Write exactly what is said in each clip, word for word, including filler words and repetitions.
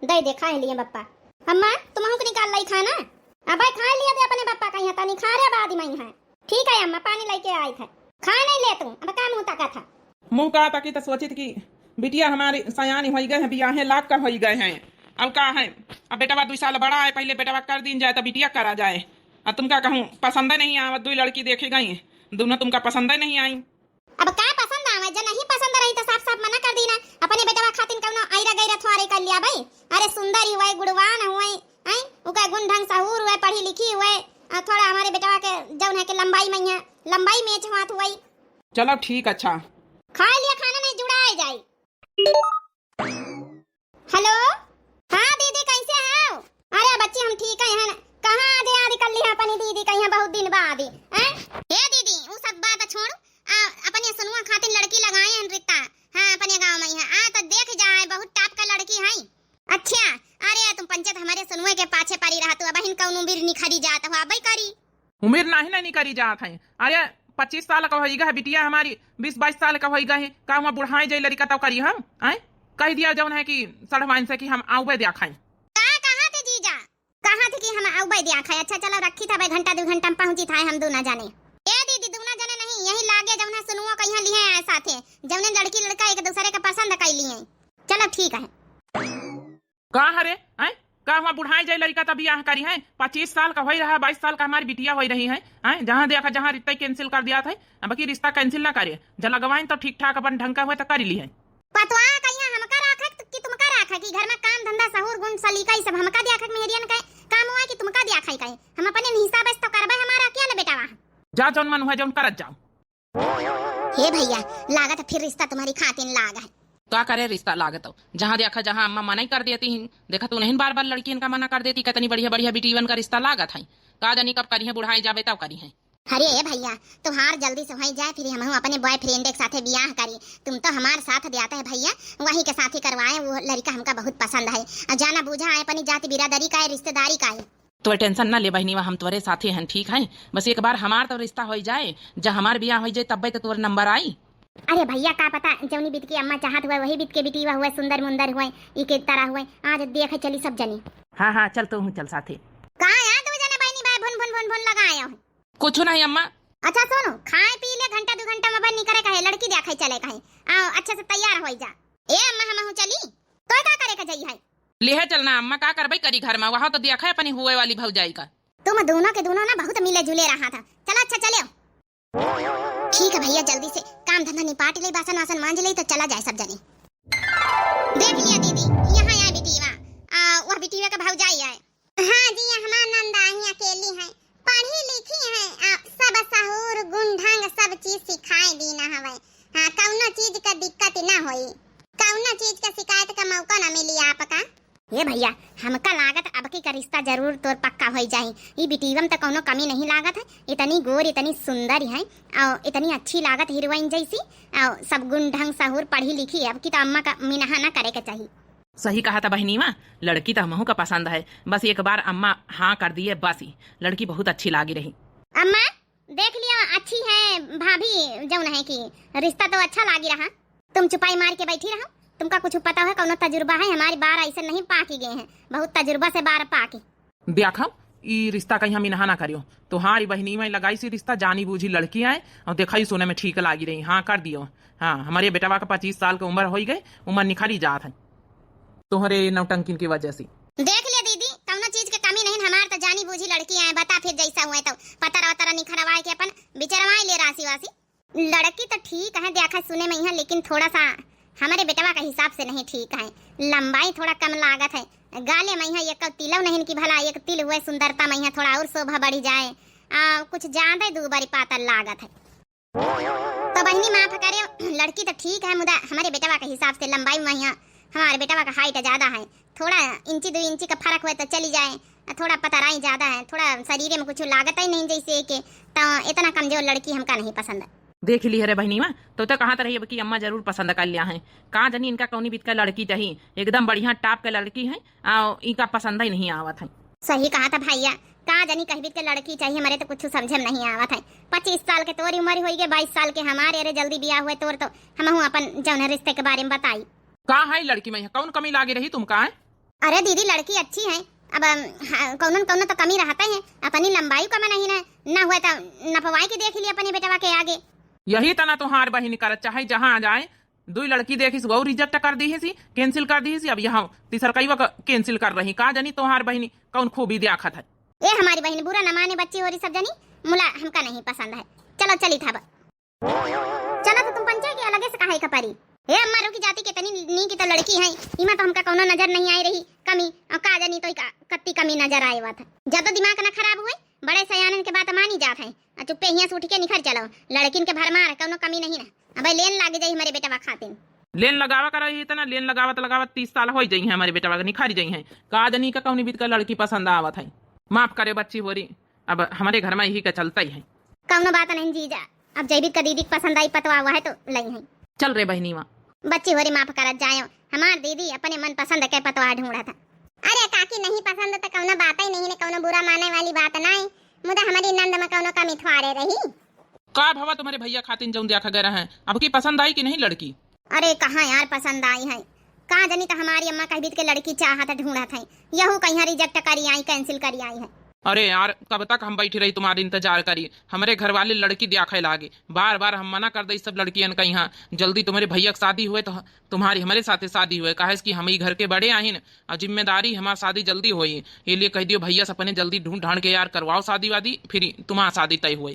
दे दे, खाए लिए बप्पा। अम्मा, तुमहू के निकाल लई खाना। अबे खाए लिए दे अपने बप्पा का यहाँ, तनी खा रे बाद में यहाँ। ठीक है अम्मा, पानी लेके आई थे। खाए नहीं ले तू, अब का मुँह ताका था? मुँह का ताकी तो सोचित कि बिटिया हमारी सयानी होई गए हैं, बियाहे लाग का होई गए हैं। अब का है, अब बेटवा दुई साल बड़ा है, पहले बेटवा कर दीन जाए तो बिटिया करा जाए। अब तुमका कहूँ पसंद नहीं आवा, दुई लड़की देखे गई, दोनों तुमका पसंद नहीं आई। अब का पसंद आवे, जे नहीं पसंद रही तो साफ साफ मना कर दीना। अपने बेटवा खातिन कौनो आइरा गैरा थोड़े कर लिया भाई। अरे सुंदर ही हुए, गुणवान हुए, हैं? उका गुण ढंग सहूर हुए, पढ़ी लिखी हुए, आ थोड़ा हमारे बेटवा के जौन है के लंबाई में है, लंबाई मैच हुआ हुए। चलो ठीक, अच्छा। खाए लिया खाना नहीं जुड़ाए जाए। हेलो, हाँ दीदी, कैसे हो? अरे बच्ची, हम ठीक है हन। कहाँ आदे आदे कर लिया अपनी दीदी का यहाँ बहुत दिन बाद, हैं? हे दीदी, वो सब बात छोड़। आ, अपने सुनुआ खातिर लड़की लगाए हैं रिश्ता। हाँ, अपने गाँव में ही है। आ, तो देख जाए, बहुत टॉप का लड़की है। अच्छा, अरे तुम पंचायत हमारे सुनुए के पाछे पड़ी रहा, तू अब हिन कौन उम्र निखरी जात हो, अबे करी। उम्र नाही ना निकरी जात है। अरे पच्चीस साल का होई गए है बिटिया हमारी, बीस बाईस साल का होई गए है, का हुआ बुढ़ाए जाए लड़का तब करी हम? आए कह दिया जौन है कि सढ़वाइन से कि हम आउबे द्या खाई। का कहा थे जीजा? कहा थे कि हम आउबे द्या खाई। अच्छा चलो रखी था भाई, घंटा दो घंटा में पहुंची था हम दो ना जाने। ए दीदी, दो ना जाने नहीं, यही लागे जौन है सुनुओ कहिया लिए आए साथे, जौने लड़की लड़का एक दूसरे का पसंद कर लिए। चलो ठीक है। का हरे, हैं? का हुआ बुढ़ाए जाए लड़का तब बियाह करी है? पच्चीस साल का होई रहा, बाईस साल का हमारी बिटिया होई रही है, हैं? जहाँ देखा जहाँ रिश्ता ही cancel कर दिया था। अब की रिश्ता cancel ना करे, जलगवाइन तो ठीक ठाक अपन ढंग का हुए तो कर ली है। पतवा कहिया हमका राखे कि तुमका राखे कि घर में काम धंधा सहूर गुण सलीका ई सब हमका दिया खाए मेहरियन के काम हुआ कि तुमका दिया खाए कहे? हम अपने हिसाब से तो करबे हमारा क्या ले बेटा वहाँ। जा जौन मन हुआ जौन करत जाओ। हे भैया, लागत फिर रिश्ता तुम्हारी खातिन लाग है। का करे रिश्ता लागत हो? जहाँ देखा जहाँ अम्मा मना ही कर देती हैं। देखा तू नहीं बार बार लड़कियन का मना कर देती, कितनी बढ़िया बढ़िया बिटीवन का रिश्ता लागत है। का जानी कब करी है, बुढ़ाई जाबे तब करी है। अरे ए भैया, तुहार जल्दी से होई जाए, फिर हमहू अपने boyfriend के साथे बियाह करी। तुम तो हमार साथ देते है भैया, वही के साथे करवाए, वो लड़का हमका बहुत पसंद है। और जाना बूझा है अपनी जाति बिरादरी का है, रिश्तेदारी का है। तो tension ना ले बहिनीवा, हम तोरे साथे हन, ठीक है? बस एक बार हमार तो रिश्ता होई जाए, जब हमार बियाह होई जाए तब्बे तो तोर नंबर आई। अरे भैया का पता, जौनी बीत के अम्मा चाहत हुए वही बीत के बिटीवा हुए, सुंदर मुंदर हुए, ई के तरह हुए। आज देखे चली सब जनी। हाँ हाँ चल, तू हूँ चल साथे। का यार दो जने बहिनी भाई भुन भुन भुन भुन लगाए हो? कुछ नहीं अम्मा। अच्छा सुनो, खाए पी ले, घंटा दो घंटा में बन निकरे कहे, लड़की देखे चले कहे। आओ अच्छे से तैयार होई जा। ए अम्मा हमहू चली, तो का करे का जाई है? लेहे चलना अम्मा, का करबे करी घर में, वहाँ तो देखा है अपनी हुए वाली भौजाई का। तुम दोनों के दोनों ना बहुत मिले जुले रहा था। चलो अच्छा चले। ठीक है भैया, जल्दी से काम धंधा निपाट ले, बासन वासन मांज ले तो चला जाए सब जने। देख लिया दीदी, यहाँ आए बिटीवा, आ, वह बिटीवा का भौजाई आए। हाँ जी, हमार नंदा ही अकेली है, पढ़ी लिखी है, आ, सब सहूर गुण ढंग सब चीज सिखाए दीना हवे। हाँ, कौनो चीज का दिक्कत ना होई, कौनो चीज का शिकायत का मौका ना मिली आपका। ए भैया, हमका लागत अबकी का रिश्ता जरूर तोर पक्का होई जाई। ई बिटीवम त कौनो कमी नहीं लागत है, इतनी गोर, इतनी सुंदर है, और इतनी अच्छी लागत हीरोइन जैसी, और सब गुण ढंग सहूर पढ़ी लिखी है। अबकी तो अम्मा का मिनहा ना करे के चाही। सही कहा था बहिनीवा, लड़की तो हमहू का पसंद है, बस एक बार अम्मा हाँ कर दिए बस ही, लड़की बहुत अच्छी लागी रही। अम्मा, देख लिया, अच्छी है भाभी, जौन है कि रिश्ता तो अच्छा लागी रहा। तुम चुपाई मार के बैठी रहो, तुमका कुछ पता है, कौनो तजुर्बा है? हमारी बार ऐसे नहीं पाकी गए हैं, बहुत तजुर्बा से बार पाकी। देखो, ई रिश्ता कहीं हम इनहा ना करियो, तुहारी बहिनी में लगाई सी रिश्ता, जानी बूझी लड़की आए और देखा ही सुने में ठीक लागी रही, हाँ कर दियो। हाँ, हमारे बेटवा का पच्चीस साल का उम्र होई गए, उम्र निखरी जात है। तोहरे नौटंकिन की वजह से। देख ले दीदी, कौनो चीज के कमी नहीं, हमार तो जानी बूझी लड़की आए, बता फिर जैसा हुए तो पतरा वतरा निखरवाए के अपन बिचरवाए ले राशि वासी। लड़की तो ठीक है, देखा सुने में है, लेकिन थोड़ा सा हमारे बेटवा के हिसाब से नहीं ठीक है, लंबाई थोड़ा कम लागत है, गाले में है एक तिलव नहीं कि भला एक तिल हुए सुंदरता में है थोड़ा और शोभा बढ़ी जाए, आ, कुछ ज्यादा दू बारी पातर लागत है। तो बहिनी माफ करे, लड़की तो ठीक है, मुदा हमारे बेटवा के हिसाब से लंबाई में यहाँ हमारे बेटवा का height ज्यादा है, थोड़ा इंची दो इंची का फर्क हुए तो चली जाए, थोड़ा पतराई ज्यादा है, थोड़ा शरीर में कुछ लागत ही नहीं जैसे के, तो इतना कमजोर लड़की हमका नहीं पसंद। देख ली है रे बहिनी माँ, तो, तो कहा तो रही अब कि अम्मा जरूर पसंद कर लिया है, का जानी इनका कौनी बीत का लड़की चाहिए, एकदम बढ़िया top के लड़की है, आ इनका पसंद ही नहीं आवत है। सही कहा था भैया, का जानी कह बीत के लड़की चाहिए, हमारे तो कुछ समझे में नहीं आवत है। पच्चीस साल के तोरी उम्र होई गए, बाईस साल के हमारे, अरे जल्दी बियाह हुए तोर तो हमहू अपन जौन है रिश्ते के बारे में बताई। का है लड़की में कौन कमी लागे रही तुमका है? अरे दीदी, लड़की अच्छी है, अब, अम, हाँ, कौनो न कौनो तो कमी रहता है, अपनी लंबाई कम नहीं ना, ना हुआ तो नपवाई के देख लिया अपने बेटवा के आगे। यही तना तोहार बहिनी करत, चाहे जहाँ जाए, दुई लड़की देखिस, वो reject कर दीहिस, cancel कर दीहिस, अब यहाँ तीसरकईवा का cancel कर रही। का जानी तोहार बहिनी कौन खूबी द्याखत है। ए हमारी बहिन, बुरा न माने बच्ची होरी सब जनी, मुला हमका नहीं पसंद है। चलो चली था अब। चलो तो तुम पंचे के अलगे से कहाई का परी। हे अम्मा, रुकी जाती, कितनी नीक तो लड़की है, इमा तो हमका कौनो नजर नहीं आई रही कमी, और का जानी तो का, कत्ती कमी नजर आए हुआ था। ज्यादा दिमाग ना खराब हुए, बड़े सयानन के बात मानी जात है, आ चुप्पे हियां से उठ के निखर चलो, लड़किन के भरमार है, कौनो कमी नहीं ना। अबे लेन लागे जाई हमारे बेटवा खातिन। लेन लगावा कर रही इतना, लेन लगावत लगावत तीस साल होई जाई है हमारे बेटवा के, निखर जाई है। का जानी का कौनी बीत का लड़की पसंद आवत है। माफ करे बच्ची होरी, अब हमरे घर में यही का चलता ही है। कौनो बात नहीं जीजा, अब जैविक का दीदी के पसंद आई पतवा हुआ है तो लई है। चल रे बहिनी माँ। बच्ची होरी माफ करत जायो, हमार दीदी अपने मन पसंद के पतवा ढूंढत है। अरे काकी, नहीं पसंद तो कौनो बात ही नहीं ने, कौनो बुरा माने वाली बात ना है, मुदा हमारी नंद में कौनो कमी थोड़े रही। का भवा तुम्हारे भैया खातिन जौन द्याखा गए रहे, अब की पसंद आई कि नहीं लड़की? अरे कहाँ यार पसंद आई है, का जानी तो हमारी अम्मा कह बीत के लड़की चाहत ढूंढत है, यहू कहीं reject करी आई, cancel करी आई है। अरे यार, कब तक हम बैठी रही तुम्हारे इंतजार करी, हमरे घर वाले लड़की द्याखे लागे, बार बार हम मना कर दे सब लड़कियन का यहाँ, जल्दी तुम्हारे भैया की शादी हुए तो तुम्हारी हमरे साथे शादी हुए, काहे कि हम ही घर के बड़े आहिन और जिम्मेदारी हमार शादी जल्दी होई, ये लिए कह दियो भैया से अपने जल्दी ढूंढ ढांड के यार करवाओ शादी वादी, फिर तुम्हार शादी तय हुए।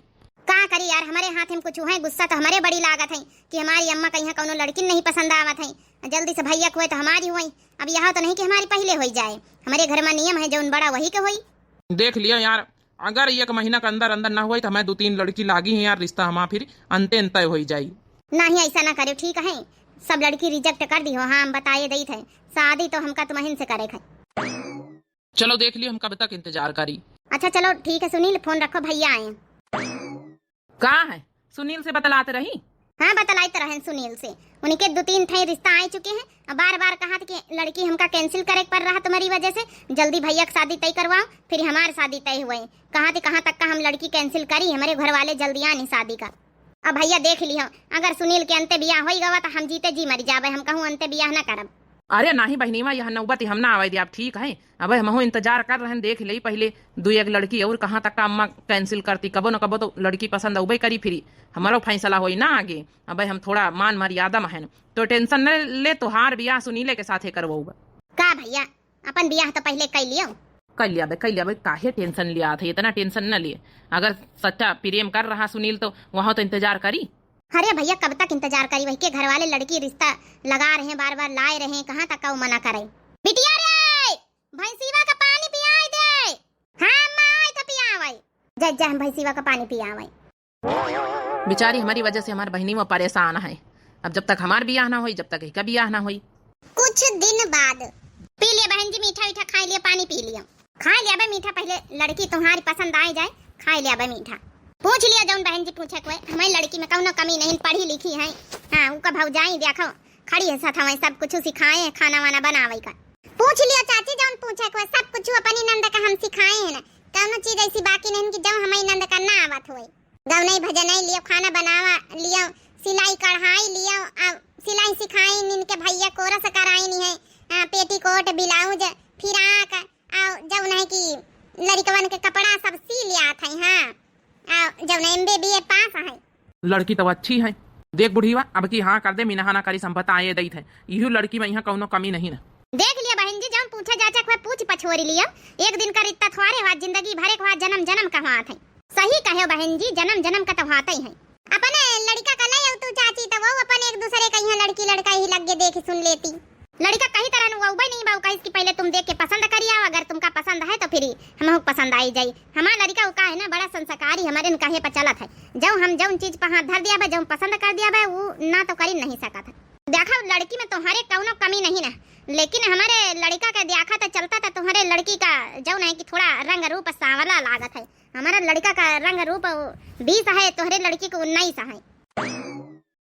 का करी यार, हमरे हाथ में कुछ है, गुस्सा तो हमरे बड़ी लागत है कि हमारी अम्मा का यहाँ कौनो लड़किन नहीं पसंद आवत है। जल्दी से भैया के हुए तो हमारी हुई। अब यह तो नहीं कि हमारी पहले होई जाए, हमरे घर में नियम है जौन बड़ा वही के होई। देख लिया यार, अगर एक महीना के अंदर अंदर ना हुई तो हमें दो तीन लड़की लागी है यार, रिश्ता हमार फिर अंते अंते होई जाई। नहीं, ऐसा ना करो, ठीक है, सब लड़की reject कर दी हो। हाँ, हम बताए दई थे, शादी तो हमका तुम्हिन से करे थे। चलो देख लियो, हम कब तक इंतजार करी। अच्छा चलो ठीक है सुनील, फोन रखो, भैया आए। का है, सुनील से बतलात रही? हाँ, बतलाइत रहन सुनील से, उनके दो तीन ठे रिश्ता आ चुके हैं। अब बार बार कहा थी कि लड़की हमका cancel करे के पड़ रहा तुम्हारी वजह से, जल्दी भैया की शादी तय करवाओ, फिर हमार शादी तय हुए। कहा थी कहाँ तक का हम लड़की cancel करी, हमारे घर वाले जल्दी आनी शादी का। अब भैया देख लियो, अगर सुनील के अंते बियाह होई गवा तो हम जीते जी मर जाबे, हम कहूँ अंते बियाह ना करब। अरे नाही बहिनीवा, यह नौबत हम ना आवे दियाब, ठीक है? अबे हमहू इंतजार कर रहन, देख लेई पहिले दू एक लड़की और कहाँ तक का अम्मा cancel करती, कबो न कबो तो लड़की पसंद अउबे करी, फिरी हमरो फैसला होई ना आगे। अबे हम थोड़ा मान मर्यादा में हन, तो tension न ले, तोहार बियाह सुनीले के साथे करवउबा। का भैया, अपन बियाह तो पहिले कई लियो। कई लिया बे, कई लिया बे, काहे tension लिया था, इतना tension न लिए। अगर सच्चा प्रेम कर रहा सुनील तो वहाँ तो इंतजार करी। अरे भैया, कब तक इंतजार करी? वही के घर वाले लड़की रिश्ता लगा रहे हैं, बार बार लाए रहे हैं, कहाँ तक का वो मना करे? बिटिया रे, भैंसीवा का पानी पियाई दे। हाँ अम्मा, आई तो पियावई। जा जा, हम भैंसीवा का पानी पियावई। बेचारी हमारी वजह से हमार बहिनी वो परेशान है। अब जब तक हमार बियाह ना होई, जब तक इका बियाह ना होई। कुछ दिन बाद। पी लिया बहन जी, मीठा मीठा खाई लिया, पानी पी लिया। खाई लिया बे मीठा, पहिले लड़की तुम्हारी पसंद आई जाए, खाई लिया बे मीठा। पूछ लिया जौन बहन जी पूछे कोई, हमारी लड़की में कौनो कमी नहीं, पढ़ी लिखी है। हाँ, उका भौजाई देखो, खड़ी है साथ, हमें सब कुछ सिखाए है, खाना वाना बनावे का। पूछ लिया चाची जौन पूछे कोई, सब कुछ अपनी नंद का हम सिखाए हैं ना, कौनो चीज ऐसी बाकी नहीं कि जब हमारी नंद का ना आवत होए। गवनई भजनई लियो, खाना बनावा लियो, सिलाई कढ़ाई लियो, आ, सिलाई सिखाई इनके भैया कोरस कराई नी है, आ, पेटीकोट, ब्लाउज, फिराक, आ, जौन है कि लड़िकवन के कपड़ा सब सी लियात है, हाँ, आ, जौन एम बी बी ए पास है। लड़की तो अच्छी है, देख बुढ़ीवा, अब की हाँ कर दे, मिनहा ना करी, संपत्ता आए दई थे, इहू लड़की में यहाँ कौनो कमी नहीं ना। देख लिया बहन जी, जौन पूछा जाचा के पूछ पछोरी लियो, एक दिन का रिश्ता थोड़े हुआ, जिंदगी भरे के हुआ, जन्म जन्म का हुआ थे। सही कहे बहन जी, जन्म जन्म का तो हाथ ही है। अपने लड़िका का ले आऊ तू चाची, तो वो अपन एक दूसरे का यहाँ लड़की लड़का ही लग के देख सुन लेती। लड़िका कही तरह नु अउबे नहीं बाऊ, कहिस कि पहले तुम देख के पसंद करी आओ, अगर तुमका पसंद है तो फिर हमहू पसंद आई जाई। हमार लड़िका वो का है ना, बड़ा संस्कारी, हमारे न कहे पर चलत है। जब हम जौन चीज पर हाथ धर दिया बे, जौन पसंद कर दिया बे, वो ना तो करी नहीं सकत है। देखा लड़की में तुम्हारे कौनो कमी नहीं ना, लेकिन हमारे लड़िका का देखा तो चलता था तुम्हारे लड़की का जौन है कि थोड़ा रंग रूप सांवला लागत है। हमारा लड़का का रंग रूप बीस है, तोहरे लड़की को उन्नीस है।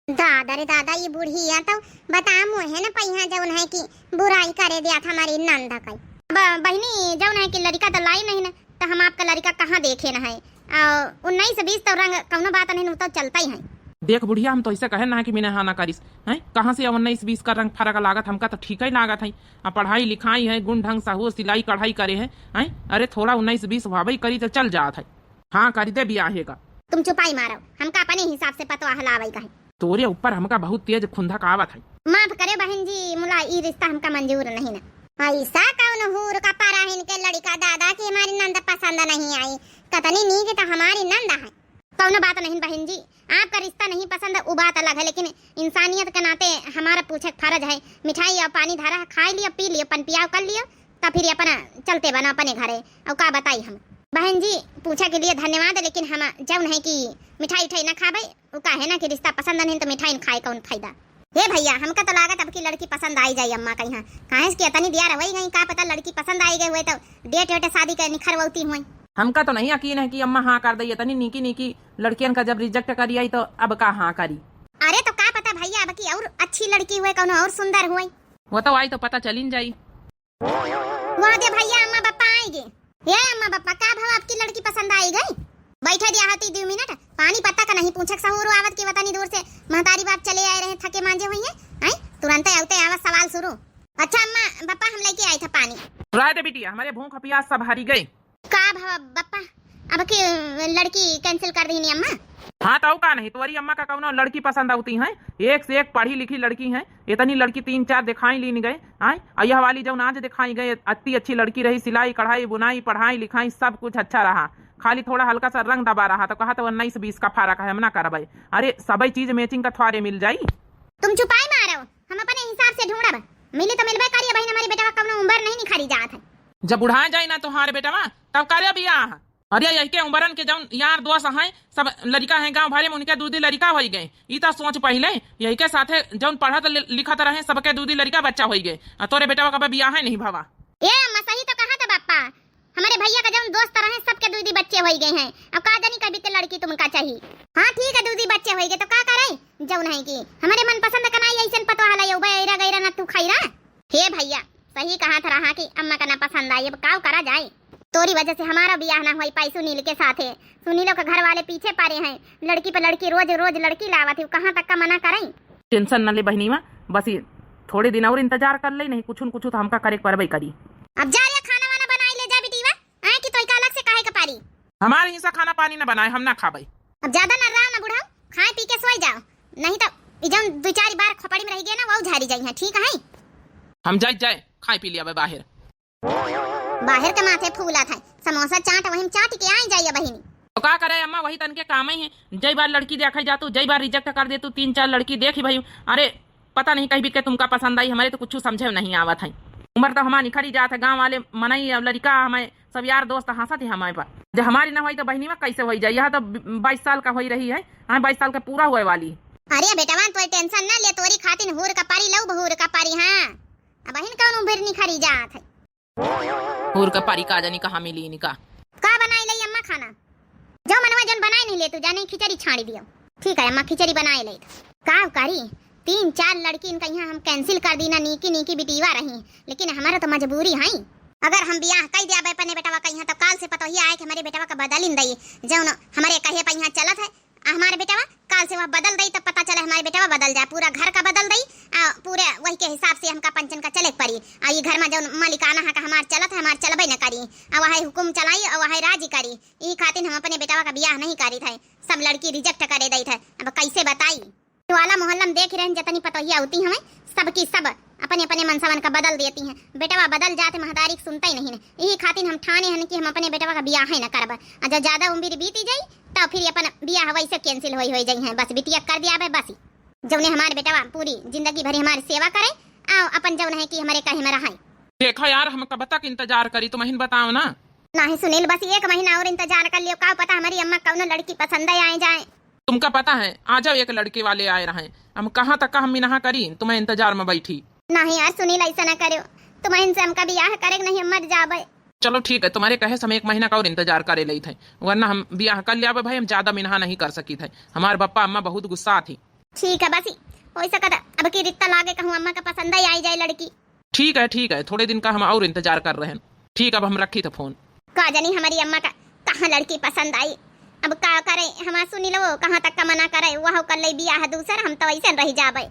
दादा रे दादा, ये बूढ़ी है तो बता मुहे न पहिया जौन है कि बुराई करे दिया था हमारी नंद का। अब बहिनी जौन है कि लड़का तो लाई नहीं ना, तो हम आपका लड़का कहाँ देखे न है, और उन्नीस बीस तो रंग कौनो बात नहीं, वो तो चलता ही है। देख बुढ़िया, हम तोहसे कहे ना कि मिनहा ना करिस, हैं? कहाँ से उन्नीस बीस का रंग फरक लागत, हमका तो ठीक ही लागत है। अब पढ़ाई लिखाई है, गुण ढंग सहूर, सिलाई कढ़ाई करे है, हैं? अरे थोड़ा उन्नीस बीस हुआबई करी तो चल जात है। हाँ, करी दे बियाहे का। तुम चुपाई मारो, हमका अपने हिसाब से पतोह लावई का है। तोरे ऊपर हमका बहुत तेज खुंधक आवत है। माफ करे बहन जी, मुला ई रिश्ता हमका मंजूर नहीं ना। ऐसा कौन हूर का पारा है इनके लड़का दादा कि हमारी नंद पसंद नहीं आई। कतनी नीक तो हमारी नंद है। कौनो बात नहीं बहन जी, आपका रिश्ता नहीं पसंद, उ बात अलग है, लेकिन इंसानियत के नाते हमारा पूछे के फर्ज है। मिठाई और पानी धरा है, खाई लियो, पी लियो, पन पियाव कर लियो, तब फिर अपना चलते बना अपने घरे। और का बताई हम बहन जी, पूछे के लिए धन्यवाद, लेकिन हम जौन है कि मिठाई उठाई ना खाबे, उ का है ना कि रिश्ता पसंद नहीं तो मिठाई न खाए कौन फायदा। हे भैया, हमका तो लागत अब की लड़की पसंद आई जाई अम्मा का यहाँ। काहे से कि इतनी दिया रवई गई, का पता लड़की पसंद आई गई हुए तो डेट वेट शादी के निखरवती हुई। हमका तो नहीं यकीन है कि अम्मा हाँ कर दई, इतनी नीकी नीकी लड़कियन का जब रिजेक्ट करी आई तो अब का हाँ करी। अरे तो का पता भैया, अब की और अच्छी लड़की हुए, कौनो और सुंदर हुए। वो तो आई तो पता चलिन जाई। वाह दे भैया, अम्मा बप्पा आइगे। ए अम्मा बप्पा, का भवा, आपकी लड़की पसंद आई गई? बैठे दिया हती दो मिनट, पानी पत्ता का नहीं पूछक सहूर आवत की वतनी दूर से महतारी बाप चले आए रहे, थके मांजे हुई है। आई तुरंत आउते आवत सवाल शुरू। अच्छा अम्मा बप्पा, हम लेके आए थे पानी। राय दे बिटिया, हमारे भूख पियास सब हरी गए। का भवा बप्पा, अब की लड़की कैंसिल कर दीनी अम्मा? हाँ तो का नहीं, तोरी अम्मा का कौनो लड़की पसंद आवती है? एक से एक पढ़ी लिखी लड़की है, इतनी लड़की तीन चार दिखाई लीन गए। आय, और यह वाली जौन आज दिखाई गए, अति अच्छी लड़की रही, सिलाई, कढ़ाई, बुनाई, पढ़ाई, लिखाई, सब कुछ अच्छा रहा, खाली थोड़ा हल्का सा रंग दबा रहा, तो कहा तो उन्नीस बीस का फर्क है, हम ना करबे। अरे, सबई चीज मैचिंग का थ्वारे मिल जाई। तुम चुपाई मारो, हम अपने हिसाब से ढूंढब, मिली तो मिलबे करिए बहिन, हमारी बेटवा कौनो उम्र नहीं निखरी जात है। जब बुढ़ा जाए ना तोहार बेटवा, तब करे बियाह। अरे, यही के उम्रन के जौन यार दोस्त हैं, सब लड़िका हैं गाँव भरे में, उनके दू दी लड़िका होई गए। ई तो सोच पहिले, यही के साथे जौन पढ़त लि-, लिखत रहे, सबके दू दी लड़िका बच्चा होई गए। आ तोरे बेटवा का बियाह है नहीं भवा। ए अम्मा, सही तो कहा था बापा, हमारे भैया का जौन दोस्त रहे, सबके दू दी बच्चे होई गए हैं। अब का जानी कभी ते लड़की तुमका चाहिए। हाँ ठीक है, दू दी बच्चे होई गए तो का करे, जौन है कि हमारे मनपसंद का नाई ऐसन पतोह ला, यो बैरा गैरा ना तू खैरा। हे भैया, सही कहा था रहा कि अम्मा का ना पसंद आई, अब काव करा जाए। तोरी वजह से हमारा बियाह ना होई पाई सुनील के साथे। सुनीलो के घर वाले पीछे पड़े हैं, लड़की पे लड़की, रोज रोज लड़की लावत है, कहाँ तक का मना करें? टेंशन न ले बहनीवा, बस ये थोड़े दिन और इंतजार कर ले, नहीं कुछ न कुछ तो हमका करे के परबे करी। अब जा रे, खाना वाना बनाई ले जा बिटीवा, आए कि तोई का अलग से काहे के पारी? हमारे हिस्सा खाना पानी न बनाए, हम ना खाबे। अब ज्यादा न रहा न बुढ़ाओ, खाए पी के सोई जाओ, नहीं तो ई जौन दो चार बार खोपड़ी में रह गया ना, वो झारी जाई है, ठीक है? हम जाए जाए, खाए पी लिया बे बाहर। बाहर के माथे फूला था, समोसा चाट वहीं चाट के आई जाइए बहिनी। तो का करे अम्मा, वही तन के काम ही है। जई बार लड़की देखे जातू, जई बार रिजेक्ट कर देतू, तीन चार लड़की देखी भाई। अरे पता नहीं कहीं भी के तुमका पसंद आई, हमारे तो कुछ समझे में नहीं आवत है। उम्र तो हमार निखरी जात है, गाँव वाले मनई और लड़िका हमें सब यार दोस्त हंसत है हमारे पर। जब हमारी ना होई तो बहनी में कैसे होई जाए? यह तो बाईस साल का होई रही है, हमें बाईस साल के पूरा होए वाली। अरे बेटवा तोई टेंशन ना ले, तोरी खातिन हूर का पारी लऊ, हूर का पारी। हाँ अब बहिन कौन उम्र निखरी जात है। हूर का पारी का जानी कहाँ मिली इनका। का बनाई लई अम्मा खाना? जो मनवा जौन बनाई नहीं ले तू, जाने खिचड़ी छाड़ी दियो। ठीक है अम्मा, खिचड़ी बनाए ले। का करी, तीन चार लड़की इनका यहाँ हम कैंसिल कर दी ना, नीकी नीकी बिटीवा रही, लेकिन हमारा तो मजबूरी है। अगर हम बियाह कई दिया अपने बेटवा का यहाँ, तो काल से पतोहिया आए कि हमारे बेटवा का बदलिन दई, जौन हमारे कहे पर यहाँ चलत है, आ हमारे बेटवा काल से वह बदल दई, तब पता चले हमारे बेटवा बदल जाए, पूरा घर का बदल दई, आ पूरे वही के हिसाब से हमका पंचन का चले के पड़ी। आ ये घर में जौन मालिकाना है का हमार चलत है, हमार चलबे न करी, आ वह हुकुम चलाई, आ वह राजी करी। ई खातिर हम अपने बेटवा का बियाह नहीं करी थे, सब लड़की रिजेक्ट करे दई थे। अब कैसे बताई? टोला मोहल्ला में देख रहे हैं, जतनी पतोहिया होती हमें, सबकी सब अपने अपने मनसवन का बदल देती हैं। बेटवा बदल जाते महतारी की सुनता ही नहीं है। यही खातिर हम ठाने हन कि हम अपने बेटवा का बियाह है न करब। आ जब ज्यादा उम्र बीती जाई, तो फिर अपन बियाह वैसे कैंसिल होई होई जाई हैं। बस बिटिया कर दिया बे, बस। जौने हमारे बेटवा पूरी जिंदगी भरी हमारी सेवा करे, आ अपन जौन है कि हमारे कहे में रहे। देखो यार, हम कब तक इंतजार करी, तुम ही बताओ ना। नहीं सुनील, बस एक महीना और इंतजार कर लियो, का पता हमारी अम्मा कौनो लड़की पसंद आए जाए। तुमका पता है, आ जाओ, एक लड़के वाले आए रहे, हम कहाँ तक का हम मिनहा करी, तुम्हें इंतजार में बैठी। नहीं यार सुनील, ऐसा ना करो, तुम इनसे हमका बियाह करे के नहीं, हम मर जाबे। चलो ठीक है, तुम्हारे कहे से हम एक महीना का और इंतजार करे लेत है, वरना हम बियाह कर लियाबे भाई, हम ज्यादा मिनहा नहीं कर सकी थे, हमारे पप्पा अम्मा बहुत गुस्सा थी। ठीक है बसी, हो सकता अब की रिश्ता लागे कहूँ अम्मा का पसंद ही आई जाए लड़की। ठीक है, ठीक है, थोड़े दिन का हम और इंतजार कर रहे हैं। ठीक, अब हम रखी थे फोन। का जानी हमारी अम्मा का कहाँ लड़की पसंद आई, अब का करे, हमार सुनीलवो कहाँ तक का मना करे, वहौ कर ले बियाह दूसर, हम तो ऐसे रह जाबे।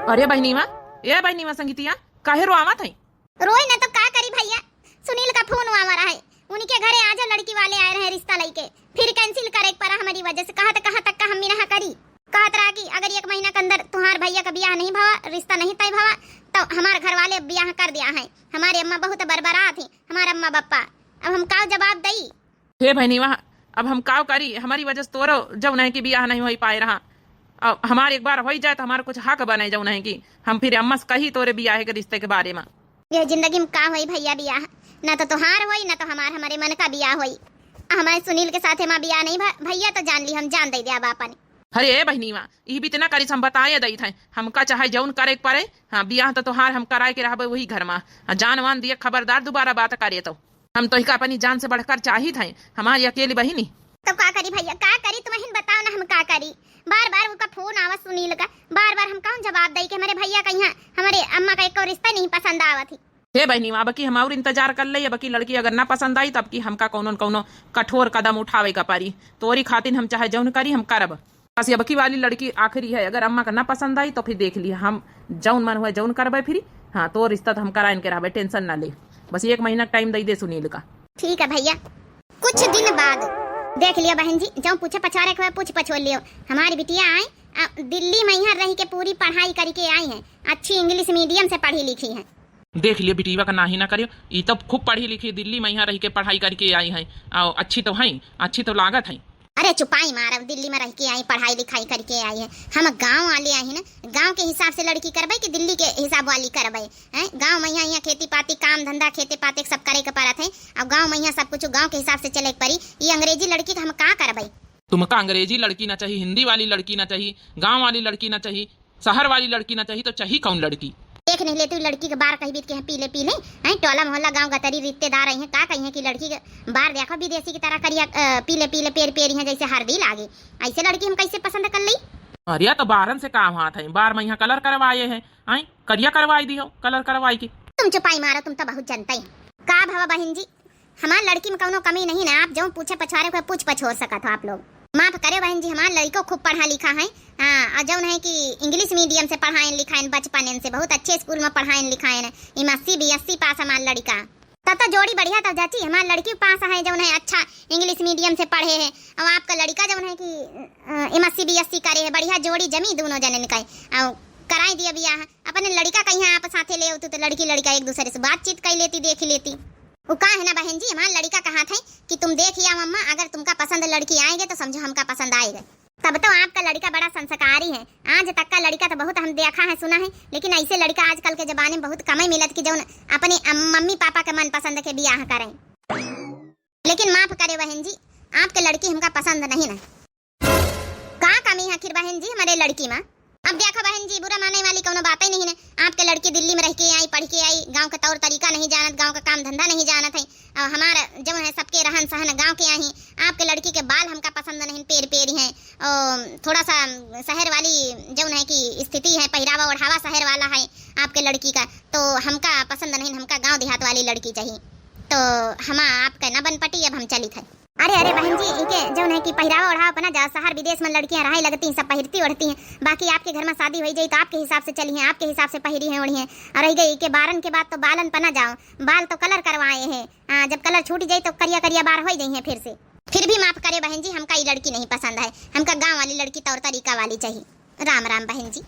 अरे बहिनीवा, ए बहिनीवा संगीतिया, काहे रोआवत है? रोई न तो का करी भैया, सुनील का फोन आवा रहा है, उनके घरे आज लड़की वाले आए रहे रिश्ता लेके, फिर cancel करे के पड़ा हमारी वजह से। कहत कहाँ तक का हम मिनहा करी, कहत रहा कि अगर एक महीना के अंदर तुम्हार भैया का बियाह नहीं भवा, रिश्ता नहीं तय भवा, तो हमार घर वाले बियाह कर दिया है। हमारे अम्मा बहुत बरबरात थी, हमार अम्मा बप्पा, अब हम का जवाब दई? हे बहिनी, वहाँ अब हम काव करी, हमारी वजह से तोरो जौन है कि बियाह नहीं होई पाए रहा। अब हमार एक बार होई जाए तो हमार कुछ हक बने, जौन है कि हम फिर अम्मा से कही तोरे बियाह के रिश्ते के बारे में। ये जिंदगी में का होई भैया बियाह, ना तो तोहार होई, ना तो हमार, हमारे मन का बियाह होई। हमारे सुनील के साथ हमार बियाह नहीं भ-, भैया तो जान ली, हम जान दे दे अब अपन। अरे ए बहिनीवा, ई बीत ना करिस, हम बताए दई थे, हमका चाहे जौन करे के पड़े, हाँ, बियाह तो तोहार हम कराए के रहबे वही घर में। हाँ, जान वान दिए खबरदार दोबारा बात करे तो। हम तोहिका अपनी जान से बढ़कर चाहित हैं, हमारी अकेली बहिनी। तो का करी भैया, का करी, तुम ही बताओ ना, हम का करी? बार बार उनका फोन आवा सुनील का, बार बार हम कौन जवाब दई कि हमारे भैया का यहाँ हमारे अम्मा का एको रिश्ता नहीं पसंद आवत ही। हे बहिनी, अब की हम और इंतजार कर ले, अब की लड़की अगर ना पसंद आई, तब की हमका कौनो न कौनो कठोर कदम उठावे का पड़ी। तोरी खातिर हम चाहे जौन करी, हम करब। बस अबकी वाली लड़की आखिरी है, अगर अम्मा का ना पसंद आई तो फिर देख लिया, हम जौन मन हुए जौन करबे फिर। हाँ, तो रिश्ता तो हम कराइन के रहबे, tension ना ले, बस एक महीना टाइम दे दे सुनील का। ठीक है भैया। कुछ दिन बाद देख लियो बहन जी, जौन पूछे पछारे के हुए पूछ पछोर लियो। हमारी बिटिया आई, आ, दिल्ली में यहाँ रह के पूरी पढ़ाई करके आई है, अच्छी English medium से पढ़ी लिखी है। देख लियो बिटिया का नाही ना करियो, ई तो खूब पढ़ी लिखी, दिल्ली में यहाँ रह के पढ़ाई करके आई है, आ, अच्छी तो है, अच्छी तो लागत है। अरे चुपाई मार, अब दिल्ली में रह के आई, पढ़ाई लिखाई करके आई है। हम गाँव वाले आई ना, गाँव के हिसाब से लड़की करबे कि दिल्ली के हिसाब वाली करबे? हैं, गाँव में यहाँ, यहाँ खेती पाती, काम धंधा, खेते पाते सब करे के पड़त है। अब गाँव में यहाँ सब कुछ गाँव के हिसाब से चले के पड़ी। ये अंग्रेजी लड़की का हम का करबे? तुमका अंग्रेजी लड़की ना चाहिए, हिंदी वाली लड़की ना चाहिए, गाँव वाली लड़की ना चाहिए, शहर वाली लड़की ना चाहिए, तो चाहिए कौन लड़की? देख नहीं लेती लड़की के बार कही बीत के हैं पीले पीले, हैं, टोला मोहल्ला गाँव गतरी रिश्तेदार आई हैं, का कही हैं कि लड़की के बार देखो विदेशी की तरह करिया, अ, पीले पीले पेर पेरी हैं जैसे हरदी लागे। ऐसे लड़की हम कैसे पसंद कर ली? अरे तो बारन से काम हाथ है, बार में यहाँ कलर करवाए हैं, आई करिया करवाई दी हो, कलर करवाई के। तुम चुपाई मारो, तुम तो बहुत जनता ही। का भवा बहन जी, हमार लड़की में कौनो कमी नहीं ना, आप जौन पूछे पछारे को पूछ पछोर सकत हो आप लोग। माफ करे बहन जी, हमार लड़को खूब पढ़ा लिखा है। हाँ, और जौन है कि English medium से पढ़ाइन लिखाइन बचपन से, बहुत अच्छे स्कूल में पढ़ाइन लिखाइन, एमएससी बीएससी पास हमार लड़का। तब तो जोड़ी बढ़िया तब जाची, हमार लड़की पास है जौन है अच्छा English medium से पढ़े है, और आपका लड़का जौन है कि एमएससी बीएससी करे है, बढ़िया जोड़ी जमी दोनों जनन का। और कराई दिया बियाह, अपने लड़का कहीं आप साथे ले होतू तो लड़की लड़का एक दूसरे से बातचीत कर लेती, देख लेती। वो का है ना बहन जी, हमार लड़का कहा थे कि तुम देख या मम्मा, अगर तुमका पसंद लड़की आएंगे तो समझो हमका पसंद आएगा। तब तो आपका लड़का बड़ा संस्कारी है। आज तक का लड़का तो बहुत हम देखा है, सुना है, लेकिन ऐसे लड़का आजकल के जमाने में बहुत कम ही मिलत कि जौन अपने अम-, मम्मी पापा के मनपसंद के बियाह करें। लेकिन माफ करे बहन जी, आपके लड़की हमका पसंद नहीं ना। का कमी है आखिर बहन जी हमारे लड़की में? अब देखो बहन जी, बुरा माने वाली कौनो बात ही नहीं है। आपके लड़की दिल्ली में रह के आई, पढ़ के आई, गाँव का तौर तरीका नहीं जानत, गाँव का काम धंधा नहीं जानत है। और हमार जौन है सबके रहन सहन गाँव के आई, आपके लड़की के बाल हमका पसंद नहीं, पेर पेर हैं। और थोड़ा सा शहर वाली जौन है कि स्थिति है, पहरावा ओढ़ावा शहर वाला है आपके लड़की का, तो हमका पसंद नहीं, हमका गाँव देहात वाली लड़की चाहिए। तो हम आपके न बन पटी, अब हम चलित है। अरे अरे बहन जी, इके जौन है कि पहरावा ओढ़ावा अपना जा, शहर विदेश में लड़कियां रहाई लगती हैं, सब पहिरती ओढ़ती हैं, बाकी आपके घर में शादी होई जाई तो आपके हिसाब से चली हैं, आपके हिसाब से पहिरी हैं, ओढ़ी हैं। और रह गई इके बारन के बात, तो बालन पना जाओ, बाल तो कलर करवाए हैं। हाँ, जब कलर छूट जाई तो करिया करिया बार होई जाई हैं फिर से। फिर भी माफ करे बहन जी, हमका ई लड़की नहीं पसंद है, हमका गाँव वाली लड़की तौर तरीका वाली चाहिए। राम राम बहन जी।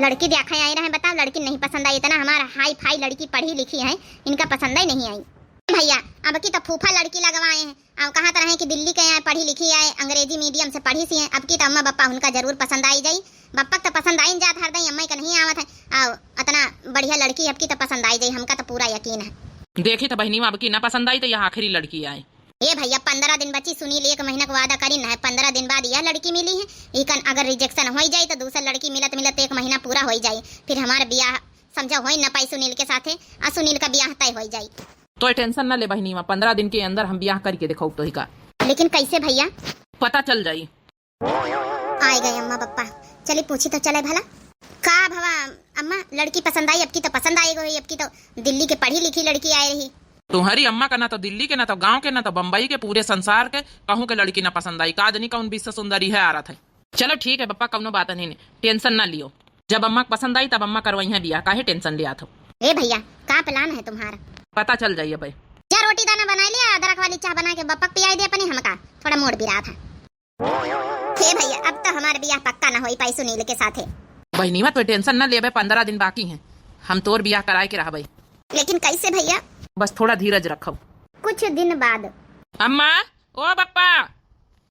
लड़की देखा आई रहे, बताओ, लड़की नहीं पसंद आई, इतना हमारा हाई फाई लड़की पढ़ी लिखी है, इनका पसंद ही नहीं आई। भैया, अब की तो फूफा लड़की लगवाए हैं, अब कहा तो रहे कि दिल्ली के यहाँ पढ़ी लिखी है, अंग्रेजी medium से पढ़ी सी है, अब की तो अम्मा बप्पा उनका जरूर पसंद आई जाई। बप्पा तो पसंद आई जात हर दई, अम्मा का नहीं आवत है। आओ, इतना बढ़िया लड़की अब की तो पसंद आई जाई, हमका तो पूरा यकीन है। देखी तो बहनी, अब की ना पसंद आई तो यह आखिरी लड़की आए। ए भैया, पन्द्रह दिन बची, सुनील एक महीना का वादा करिन है, पन्द्रह दिन बाद यह लड़की मिली है। इकन अगर rejection होई जाई तो दूसर लड़की मिलत मिलत एक महीना पूरा होई जाई, फिर हमार बियाह समझो होई न पाई सुनील के साथे, आ सुनील का बियाह तय होई जाई। तो tension न ले बहिनी, पन्द्रह दिन के अंदर हम बियाह करके दिखाउब तोहिका। लेकिन कैसे भैया? पता चल जाई। आए गए अम्मा पप्पा, चली पूछी तो चले भला। का भवा अम्मा, लड़की पसंद आई? अब की तो पसंद आए गई, अब की तो दिल्ली के पढ़ी लिखी लड़की आए रही। तुम्हारी अम्मा का ना तो दिल्ली के, ना तो गाँव के, ना तो बम्बई के, पूरे संसार के कहूँ के लड़की ना पसंद आई। का जनी कौन विश्व सुंदरी है आ रहा था। चलो ठीक है बप्पा, कौनो बात नहीं, tension ना लियो। जब अम्मा के पसंद आई तब अम्मा करवाई है बियाह, काहे tension लिया थो? ए भैया, का plan है तुम्हारा? पता चल जाइए भाई। जा रोटी दाना बनाई लिया, अदरक वाली चाह बना के बप्पा के पियाई दे अपनी हमका, थोड़ा mood भी रहा था। हे भैया, अब तो हमार बियाह पक्का ना होई पाई सुनील के साथे। बहनीवा, तो tension ना लेबे, पन्द्रह दिन बाकी हैं, हम तोर बियाह कराए के रहबे। लेकिन कैसे भैया? बस थोड़ा धीरज रखो। कुछ दिन बाद। अम्मा, ओ बप्पा,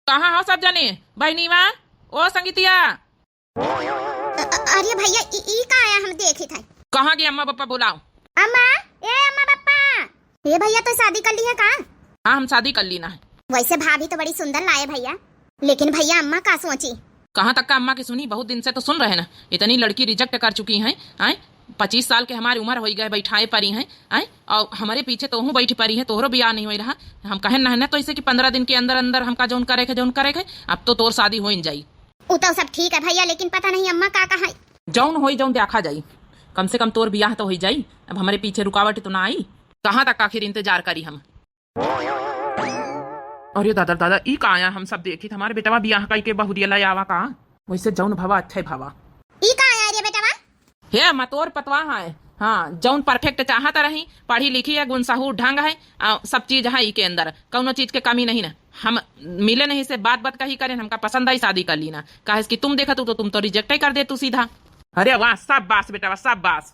कहाँ हो सब जने? बहनीवा, ओ संगीतिया। अ-, अ-, अरे भैया, ई, ई का आया हम देखी थे। कहाँ गए अम्मा बप्पा, बुलाओ। अम्मा, ए अम्मा बप्पा। ए भैया, तो शादी कर ली है का? हाँ, हम शादी कर ली ना है। वैसे भाभी तो बड़ी सुंदर लाए भैया, लेकिन भैया अम्मा का सोची? कहाँ तक का अम्मा की सुनी, बहुत दिन से तो सुन रहे ना, इतनी लड़की reject कर चुकी हैं, आए, पच्चीस साल के हमारी उम्र होई गए, बैठाए परी हैं, आए, और हमारे पीछे तोहू बैठ परी है, तोहरो बियाह नहीं होई रहा। हम कहे ना, ना तो इसे कि पन्द्रह दिन के अंदर अंदर हमका जौन करे के, जौन करे के, अब तो तोर शादी हो ही जाई। उ तो सब ठीक है भैया, लेकिन पता नहीं अम्मा का कहा। जौन होई, जौन देखा जाई, कम से कम तोर बियाह तो होई जाई, अब हमारे पीछे रुकावट तो ना आई। कहाँ तक आखिर इंतजार करी हम? अरे दादा, दादा, ई का आया? हम सब देखी त हमारे बेटवा बियाह कई के बहुरिया ले आवा का? वैसे जौन भवा अच्छा भवा। ई का आया रे बेटवा? हे अम्मा, तोर पतवा है। हाँ, जौन perfect चाहत रही, पढ़ी लिखी है, गुणसहूर ढंग है, आ, सब चीज है ई के अंदर, कौनो चीज के कमी नहीं ना। हम मिले नहीं से बात बात कही करें, हमका पसंद आई शादी कर ली ना, काहे कि तुम देखत हो तो तुम तो reject ही कर दे तू सीधा। अरे वाह, शाबाश बेटवा, शाबाश।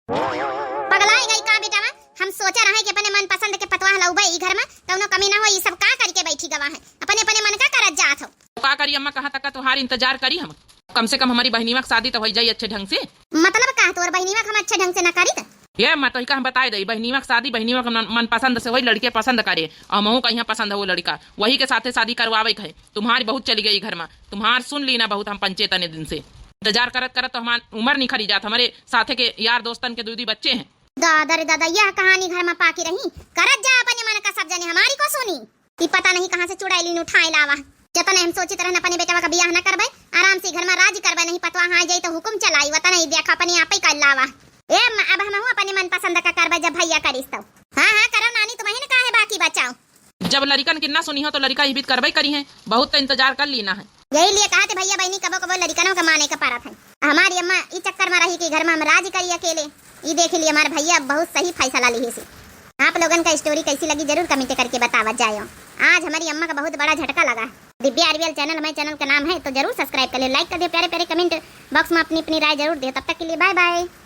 पगलाई गई का बेटवा? हम सोचा रहे कि अपने मनपसंद के पतवाह लउबे ई घर में, कौनो कमी ना हो, ई सब का करके बैठी गवा है, अपने अपने मन का करत जात हो। का करी अम्मा, कहाँ तक का तोहार इंतजार करी हम? कम से कम हमारी बहनीवा के शादी तो हो जाई अच्छे ढंग से। मतलब का तोर बहनीवा के हम अच्छे ढंग से ना करी त? ये अम्मा, तो का हम बताए दई, बहनीवा के शादी बहनीवा के मन, मनपसंद से होई, लड़के पसंद करे, और हमहू का यहाँ पसंद है वो लड़का, वही के साथे शादी करवावे के है। तुम्हारी बहुत चली गई घर में, तुम्हार सुन ली ना बहुत हम पंचे तने दिन से। इंतजार करत करत तो हमार उम्र निखरी जात, हमारे साथे के यार दोस्तन के दू दी बच्चे हैं। दादा रे दादा, यह कहानी घर में पाकी रही। करत जा अपने मन का सब जने, हमारी को सुनी। ई पता नहीं कहाँ से चुड़ैलिन उठाए लावा। जतने हम सोचित रहन अपने बेटवा का बियाह न करबे, आराम से घर में राज करबे, नहीं पतवा हाँ जाई तो हुकुम चलाई, वतने ही देखा अपने आप ही कर लावा। ए अम्मा, अब हमहू अपने मनपसंद का करबे जब भैया करिस तो। हाँ हाँ, करो नानी, तुम्हें न काहे बाकी बचाओ। जब लड़िकन के ना सुनी हो तो लड़िका इबित करबे करी हैं, बहुत तो इंतजार कर ली ना है। यही लिए कहा थे भैया बहनी, कबो कबो लड़िकनों का माने का परत है। हमारी अम्मा ई चक्कर में रही कि घर में हम राज करी अकेले। ई देख लिए हमारे भैया बहुत सही फैसला ली है। आप लोगन का story कैसी लगी जरूर comment करके बतावत जायो। आज हमारी अम्मा का बहुत बड़ा झटका लगा। दिव्या आरवीएल channel हमारे channel का नाम है, तो जरूर subscribe कर लियो, like कर दियो, प्यारे प्यारे comment box में अपनी अपनी राय जरूर दियो। तब तक के लिए bye bye।